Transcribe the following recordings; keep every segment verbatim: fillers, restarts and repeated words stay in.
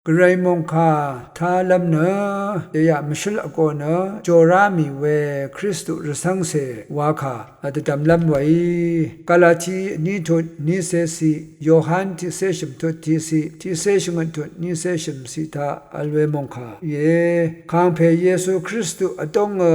Gvray mòngkà talv̄m nø dèyaq mvshǿl vgō nø jòrá mì we Kristu rvcv́ngcè wakà vdvdvmlv́m wèí. Galati vní tut vnícé ciq, Yohan tiqcé shø̀m tut tiqciq, tiqcé shvngøt tut vnícé shø̀m ciq taq vl we mòngkà íe. Kàngpè Yesu Kristu vdóngø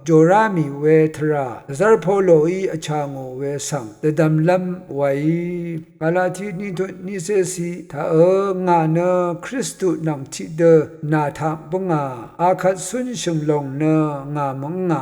jòrá mì we tvrà dvzv́r Poloí vchà ngò we svng dvdvmlv́m wèí. Galati vní tut vnícé ciq taqø, ngà nø Kristu nvng tiqdø nà taq bǿngà. Akvt cúnshø̀ng lòng nø ngà mvngà,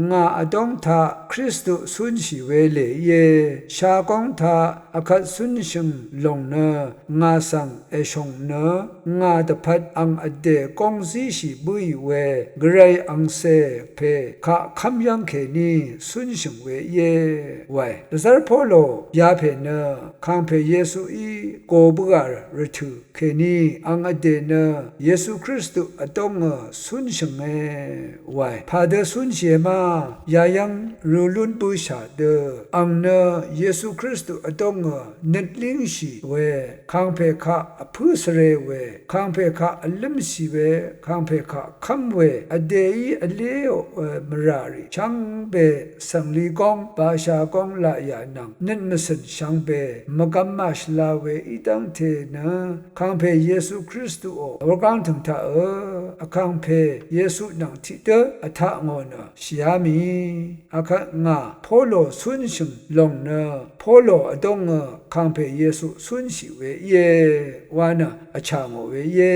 ngà vdóng taq Kristu cúnshì we lè íe. Shagóng taq akvt cúnshø̀ng lòng nø ngà svng èshòng nø, ngà dvpvt ang vdè góng zíshì bǿì we Gvray angcè pè kaq kv́m yv́ng kèní cúnshø̀ng we íe wae. Dvzv́r Polo yapè nø Kàngpè Yesuí go bǿà rvtø̀ kèní ang vdè nø Yesu Kristu vdóngø cúnshø̀nge wae. Pàdø cúnshìe ma, yayv́ng rø lún bǿshà dø ang nø Yesu Kristu vdóngø nøt língshì we, kàngpè kaq vpǿ svre we, kàngpè kaq vlǿmshì we, kàngpè kaq kv́m we, vdèí vléò we mvrà rì shvngbe svngli góng, basha góng laqyà nvng nøt mvcø̀n shvngbe mvgvm màshvla we í dv́ngte nø, kàngpè Yesu Kristuò wurgáng tø̀ng taqø, vkàngpè Yesu nvng tiqdǿ vtaq ngò nø shìá mì. Akvt ngà Polo cúnshø̀ng lòng nø Polo vdóngø kàngpè Yesu cúnshì we íe wa nø vchà ngò we íe.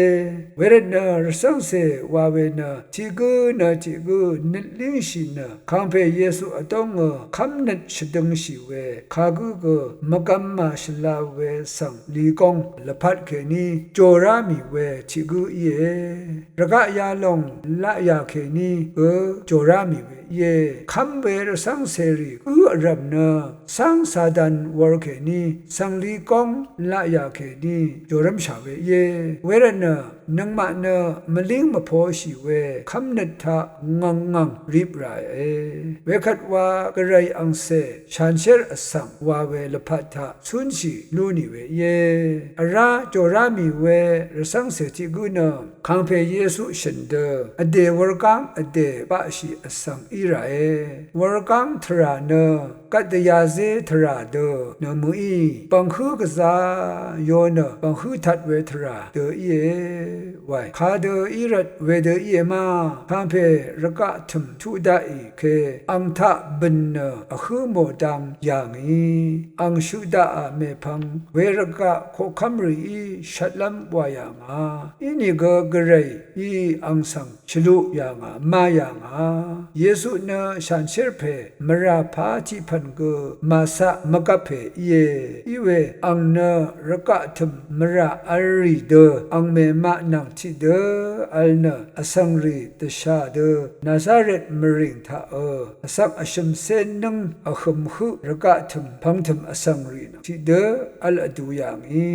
Wervtnø rvcv́ngcè wa we nø tiq gǿ nø tiq gǿ nøt língshì nø kàngpè Yesu vdóngø kv́mnøt shvdøngshì we kagǿ gø mvgvm màshvla we svng ligóng lvpat kèní jòrá mì we tiq gǿ íe. Rvgaq yalòng laqyà kèní gø jòrá mì we íe. Kv́m we rvcv́ngcèrì gǿ vrv̀m nø cáng Satan wur kèní svngli góng laqyà kèní jòrv́mshà we íe. Wervtnø nøngmaq nø mvlíng mvposhì we kv́mnøt taq ngv̀ngngv̀ng rip ràe. Wekvt wa Gvray angcè shanshér vsvng wa we lvpat taq cúnshì lú nì we íe. Vrá jòrá mì we rvcv́ngcè tiq gǿ nø kàngpè Yesu shø̀n dø vdè wurgáng vdè baqshì vsvng í ràe. Wurgáng tvrà nø gvt dvyazé tvrà dø nø mø̀í, bv̀nghǿ gvzá yo nø bv̀nghǿ tat we tvrà dø íe wae. Kadø í rvt wedø íe ma, kàngpè rvgaq tø̀m tuq daqì ke ang taq bø̀n nø vhǿ mò dang yà ngì, ang shøq daqà mèpvng wervgaq koqkv́m rìí shvtlv́m wà yà ngà. Inìgø Gvrayí ang svng shvluq yà ngà, ma yà ngà. Yesu nø shanshér pè mvrà pà tiq pv̀n gø màcaq mvgvp pè íe. Iwe ang nø rvgaq tø̀m mvrà vl rì dø angmè maq nvng tiqdø vl nø vsvng rì dvshà dø Nazaret mvrìng taqø vsvng vshø̀mcé nǿng vhø̀m høq rvgaq tø̀m pvngtø̀m vsvng rì nvng tiqdø vl vdu yà ngì.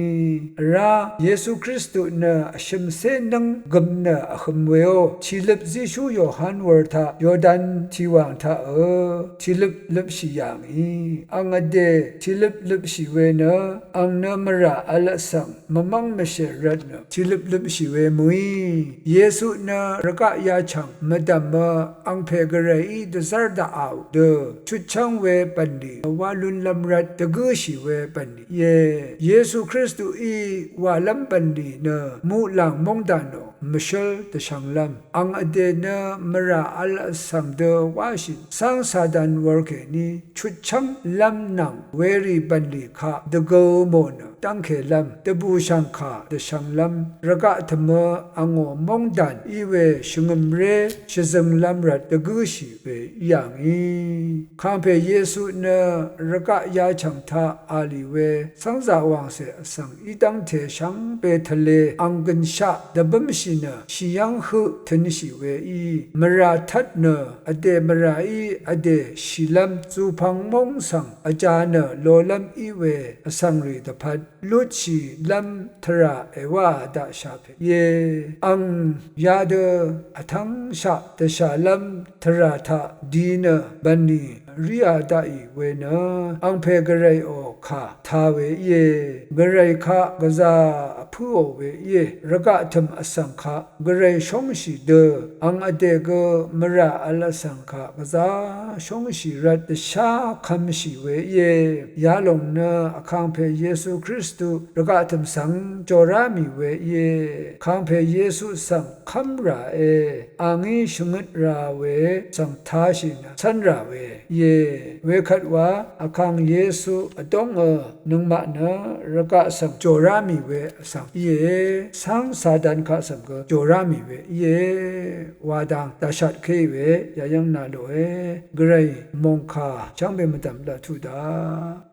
Vrá Yesu Kristu nø vshø̀mcé nǿng gøm nø vhøm weó. Tìløp zíshú Yohan wur taq Yordan tìwàng taqø tìløp løpshì yà ngì. Ang vdè tìløp løpshì we nø ang nø mvrà vl vsvng mvmv́ng mvshèr rvtnø tìløp løpshì we mø̀í. Yesu nø rvgaq yachv̀ng mvdv̀mø angpè Gvrayí dvzv́r daqà dø chutchv́ng we bv̀nlì wa lúnlv́m rvt dvgǿshì we bv̀nlì íe. Yesu Kristuí wàlv́m bv̀nlì nø muqlàng móngdànò mvshǿl dvshvnglv́m ang vdè nø mvrà vl vsvng dø wáshì cáng Satan wur kèní chutchv́nglv́m nvng werì bv̀nlì kaq dvgø mò nø dv́ngkèlv́m dvbùshv̀ngkà dvshvnglv́m rvgaq tø̀mø angò móngdàn í we shvngø̀mré shvzønglv́m rvt dvgǿshì we í yà ngì. Kàngpè Yesu nø rvgaq yachv̀ng taq a lì we cv́ngzà wàngcè vsvng í dv́ngte shvngbe tvlē ang gønshaq dvbǿmshì nø shì yv́ng høq tø̄nshì weí mvrà tvt nø vdè mvràí vdè shìlv́m zùpvng móng svng vjā nø lolv́m í we vsvng rì dvpvt lutshìlv́m tvrà èwáā daqsha pè íe. Ang yadø vtv́ngshaq dvshàlv́m tvrà taq di nø bv̀nlì ríā daqì we nø angpè Gvrayò kà tā we íe. Gvray kaq gvzà pǿò we íe. Rvgaq tø̀m vsvng kaq gvray shóngshì dø, ang vdè gø mvrà vl vsvng kaq gvzá shóngshì rvt dvshá kvmshì we íe. Yalòng nø Vkàngpè Yesu Kristu rvgaq tø̀m svng jòrá mì we íe. Vkàngpè Yesu svng kv́m ràe, a ngí shvngøt ra we svng tāshì nø cv́n rà we íe. Wekvt wa Vkàng Yesu vdóngø nøngmaq nø rvgaq svng jòrá mì we vsvng íe. Cáng Satan kaq svng gø jòrá mì we íe wa dang dvshatkéì we yayv́ng nà lòe. Gvray mòngkà shvngbe mvdv̀m laq tuq daq.